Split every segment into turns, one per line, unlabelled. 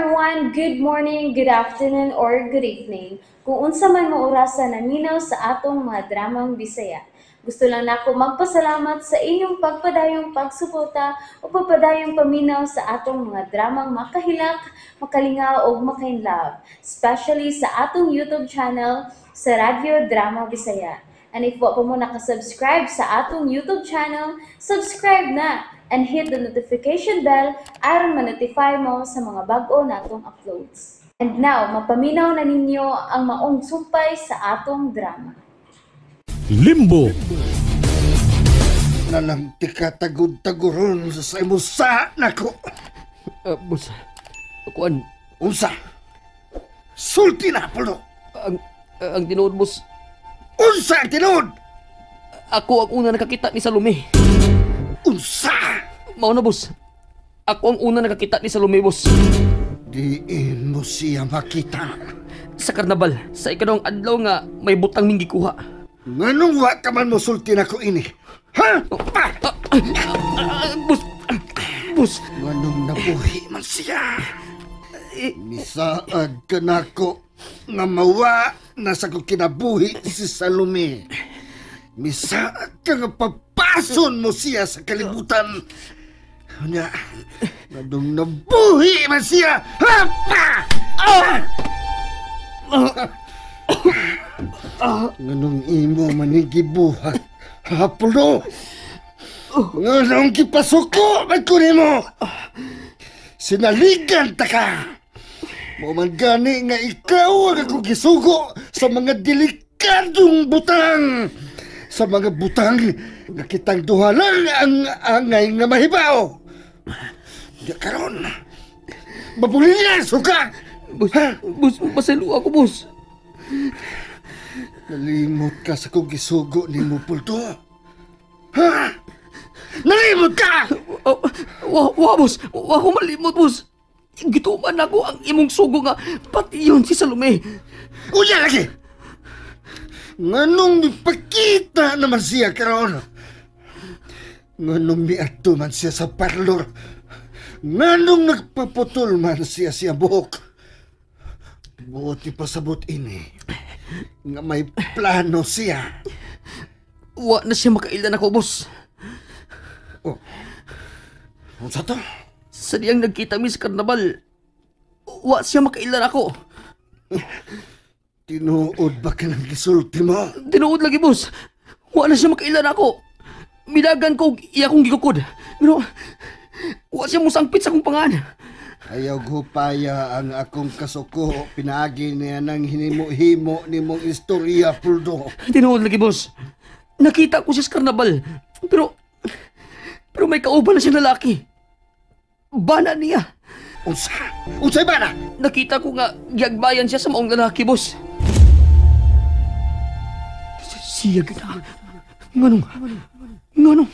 everyone! Good morning, good afternoon, or good evening. Kung unsa man mo orasa naminaw sa atong mga dramang Bisaya. Gusto lang nako magpasalamat sa inyong pagpadayong pagsuporta o pagpadayong paminaw sa atong mga dramang makahilak, makalingaw o makainlove, especially sa atong YouTube channel sa Radyo Drama Bisaya. And if wa pa mo nakasubscribe sa atong YouTube channel, subscribe na and hit the notification bell aron ma-notify mo sa mga bag-o natong uploads. And now, mapaminaw na ninyo ang maong sumpay sa atong drama.
Limbo.
Nalang tika tagod-taguron sa imong sa nako.
Boss, kuan.
Unsa? Sulti na, Poldo.
Ang tinuod, boss.
Unsa ang tinuod?
Ako ang una nakakita ni Salome.
Unsa?
Mao na, boss. Ako ang una nakakita ni Salome, boss.
Diin mo siya makita.
Sa karnabal, sa ikaduhang adlaw nga may butang ming gikuha.
Nganong wa ka man mosulti nako ini? Ha?
Boss! Boss!
Nganong nabuhi man siya? Misaad ka nako nga mawa na sa kong kinabuhi si Salome. Misaad ka nga papason mo siya sa kalibutan. Nya, nganong nabuhi man siya? Ha? Nganong imo manigibuhat, Apollo? Nganong gipasuko man ko nimo? Sinaligan ta ka. Mao man gani nga ikaw ang akong gisugo sa mga delikadong butang. Sa mga butang nga kitang duha lang ang angay nga mahibaw. Di karon, mabulilas ka.
Boss, boss, pasaylo ako, boss.
Nalimot ka sa kong gisugo ni mo, Pulto. Ha? Nalimot ka!
Wa, boss. Wa ko malimot, boss. Gituman ako ang imong sugo nga pati yun si Salome.
Unya lagi! Nganong mipakita naman siya karon? Nganong miadto man siya sa parlor? Nganong nagpaputol man siya siya buhok? Buti pasabot ini nga may plano siya.
Wa na siya makailan ako, boss.
Oh. Unsa to?
Sa diyang nagkita mi sa karnabal, wa siya makailan ako.
Tinuod ba ka ng gisulti mo?
Tinuod lagi, boss. Wa na siya makailan ako. Midagan ko iya akong gikukod. Pero wa siya musangpit sa akong pangan.
Ayaw gupaya ang akong kasuko. Pinaagi niya ng hinimo-himo ni mong istorya, Puldo.
Tinuod lagi, boss. Nakita ko siya sa karnabal. Pero may kauban na siyang lalaki. Bana niya.
Unsa? Unsa'y bana?
Nakita ko nga giagbayan siya sa maong lalaki, boss. Siya gina. Nganong? Nganong?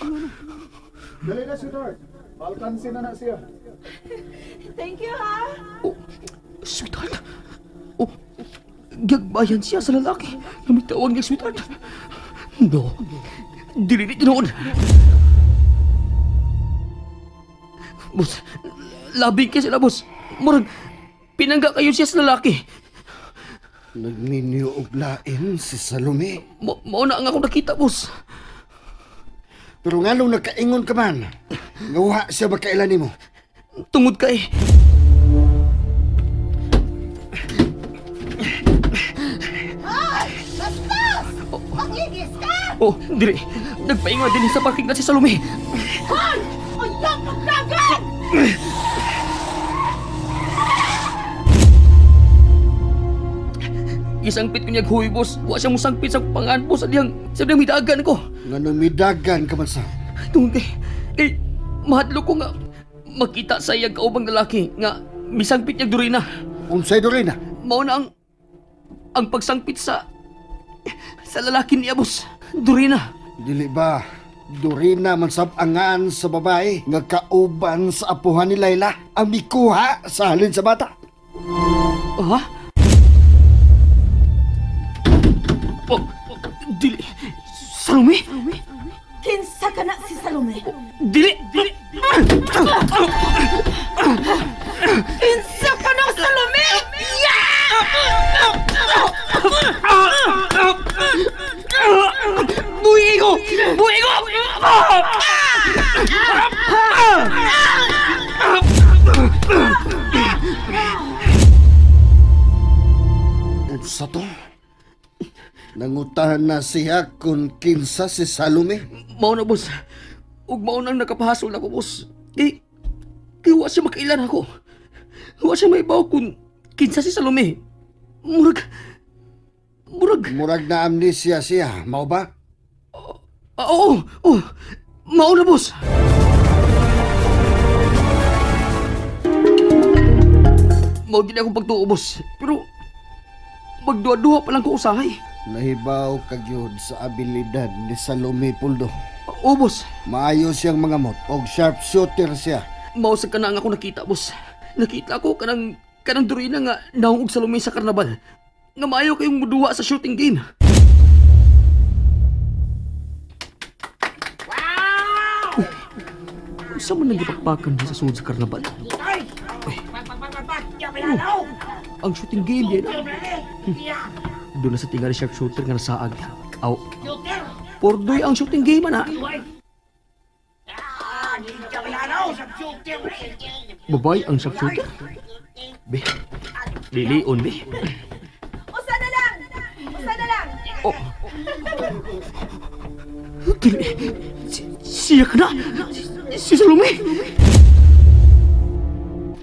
Dali na, sweetheart. Balkansin na na siya.
Thank you, ha?
Oh, sweetheart. Oh, gagbayan siya sa lalaki. Namitawag niya, sweetheart. No. Dili ni tinuod. Boss, labing kayo sila, boss. Murag, pinangga kayo siya sa lalaki.
Nagninyo og lain si Salome.
Mao na ang akong nakita, boss.
Pero nganong nakaingon ka man, nga wa siya makailan nimo?
Tungod kay...
Ay! Bastos! Magligis ka!
Oh, dili. Nagpainga din sa parking na si Salome.
Hoy! Uyang pagdagan!
Isangpit ko niya huy, boss. Wa siya musangpit sa pangan, boss. Sa diyang midagan ko.
Nganong midagan ka man sa?
Tungod kay, mahadlo ko nga makita sa iyang kaubang lalaki nga misangpit niyang Dorina.
Unsay Dorina?
Mao na ang pagsangpit sa lalaki niya, boss. Dorina.
Dili ba? Dorina man sab angan sa babae nga kauban sa apuhan ni Layla ang mikuha sa halin sa bata.
Ha? Oh, dili. Salome?
Kinsa ka na si Salome?
Dili! Dili!
Kinsa ka na
Nangutahan na siya kung kinsa si Salome?
Mao na, boss. Ug mao nang nakapahasol ako, boss. Kay wa siya makailan ako. Wa siya maibaw kung kinsa si Salome. Murag
na amnesia siya, mao ba?
Oo, mao na, boss. Mao din akong pagtuo, boss. Pero magduha-duha pa lang ko usahay.
Nahibaw ka gyud sa abilidad ni Salome, Puldo.
Oo, boss.
Maayo siyang mga mot og sharpshooter siya.
Mao sa kanang ako nakita, boss. Nakita ko kanang Dorina nga naong og Salome sa karnabal. Nga maayo kayong muduha sa shooting game. Wow! Usa man nang gipakpakan sa sulod sa karnabal? Uy. Oh, ang shooting game din. Doon na sa tingali sharpshooter nga nasaag. Aw. Pordoy ang shooting game ana. Babay ang sharpshooter. Be. Lilion be.
Usa na lang. Usa na lang.
Oh. Dili. Siya ka na. Si Salome.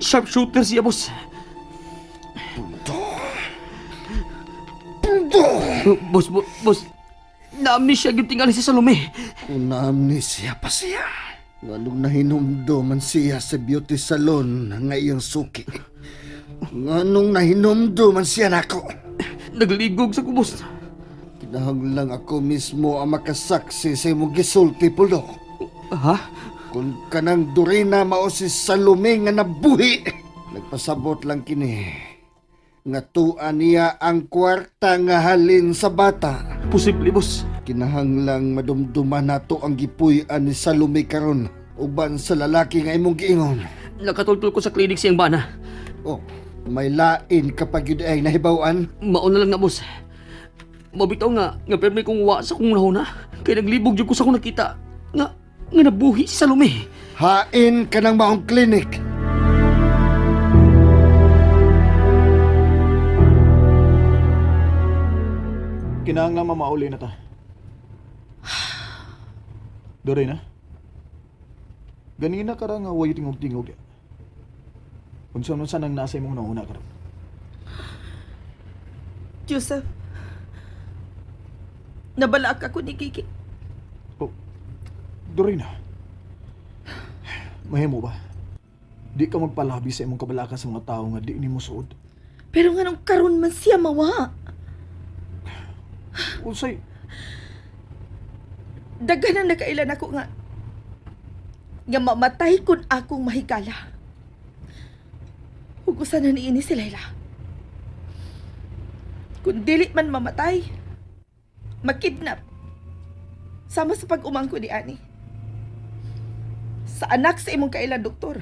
Sharpshooter siya, boss.
Puldo!
Boss. Na-amnesia yung tingali si Salome.
Kung na-amnesia pa siya. Nganong nahinumdo man siya sa beauty salon nga iyang suki. Nganong nahinumdo man siya nako.
Nagligog sa kubos.
Kinahanglan ako mismo ang makasaksi sa imong gisulti, Puldo.
Ha?
Kung kanang Dorina mao si Salome nga nabuhi. Nagpasabot lang kini nga tuwa niya ang kwarta nga halin sa bata.
Posible, boss.
Kinahanglang madumduman nato ang gipuy-an ni Salome karon uban sa lalaki nga imong giingon.
Nakatultol ko sa klinik siyang bana.
Oh, may lain kapag yun ay nahibawan.
Mauna lang na, boss. Mabitaw nga permi kong wa sa kong nahuna. Kaya naglibog jud ko sa kong nakita nga nabuhi si Salome.
Hain ka ng maong klinik.
Kinahanglan mamauli na ta. Dorina? Ganina ka ra nga wayo tingog-tingog. Unsa man sa nang nasa imong nauna karon?
Joseph, nabalaak ako ni Kiki.
Oh, Dorina, mahimo ba? Di ka magpalabi sa imong kabalaka sa mga tao nga di nimo suod.
Pero nganong karon man siya mawa?
Unsay?
Daghan ang nakailan ako nga mamatay kun akong mahigala. Ug usa na niini si Layla. Kung dili man mamatay, makidnap. Sama sa pag-umangko ni Ani. Sa anak sa imong kailan, doktor.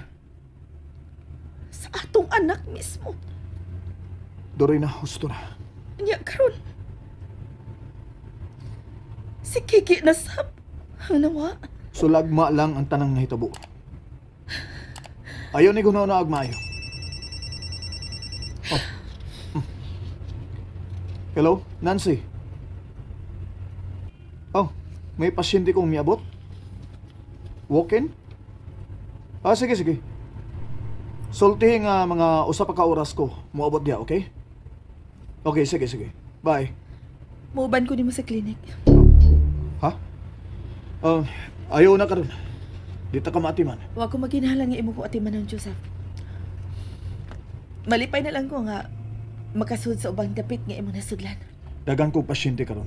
Sa atong anak mismo.
Dorina, husto na.
Nya karon. Si Kiki na sab ang nawa.
Sulagma lang ang tanang nahitabo. Ayaw ni gunaw na agmayo. Oh. Hello, Nancy. Oh, may pasyente kong miabot? Walk-in? Ah, sige, sige. Sultihin nga mga usa pa ka oras ko. Muabot diya, okay? Okay, sige, sige. Bye.
Muuban ko nimo sa clinic.
Ha? Ayaw na karon. Dito ka maatiman.
Wa ko maginahalan nga imo ko atiman ng Joseph. Malipay na lang ko nga makasud sa ubang dapit nga imo nasudlan.
Dagan ko pasyente karon.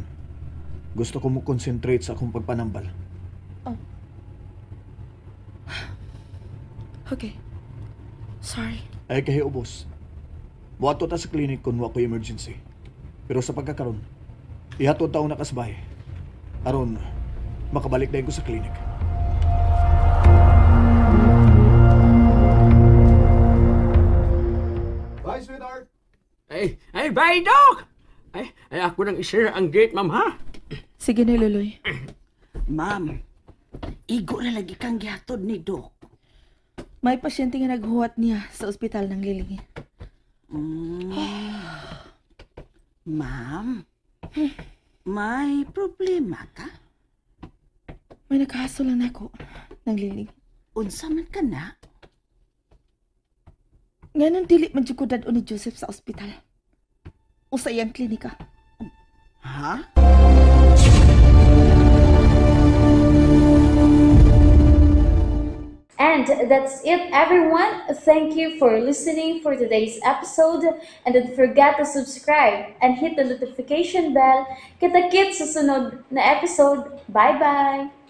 Gusto ko mo concentrate sa akong pagpanambal.
Oh. Okay. Sorry.
Ay kahi ubos. Buhato ta sa clinic kung wa ko'y emergency. Pero sa pagkakaron, ihatod ta una kasbay. Aron, makabalik na ko sa clinic. Bye, sweetheart!
Ay, bye, Doc! Ay, ako nang i-share ang gate, ma'am, ha?
Sige na, Loloy.
Ma'am, igo na lagi kang gihatod ni Doc.
May pasyente nga naghuwat niya sa ospital ng Lilingin.
Ma'am, May problema ka?
May nakahaso lang nako ng lilig.
Unsa man ka na?
Nganong dili man jud ko dad-on ni Joseph sa ospital o sa iyang klinika?
Ha?
And that's it, everyone. Thank you for listening for today's episode. And don't forget to subscribe and hit the notification bell. Kita-kits sa sunod na episode. Bye-bye!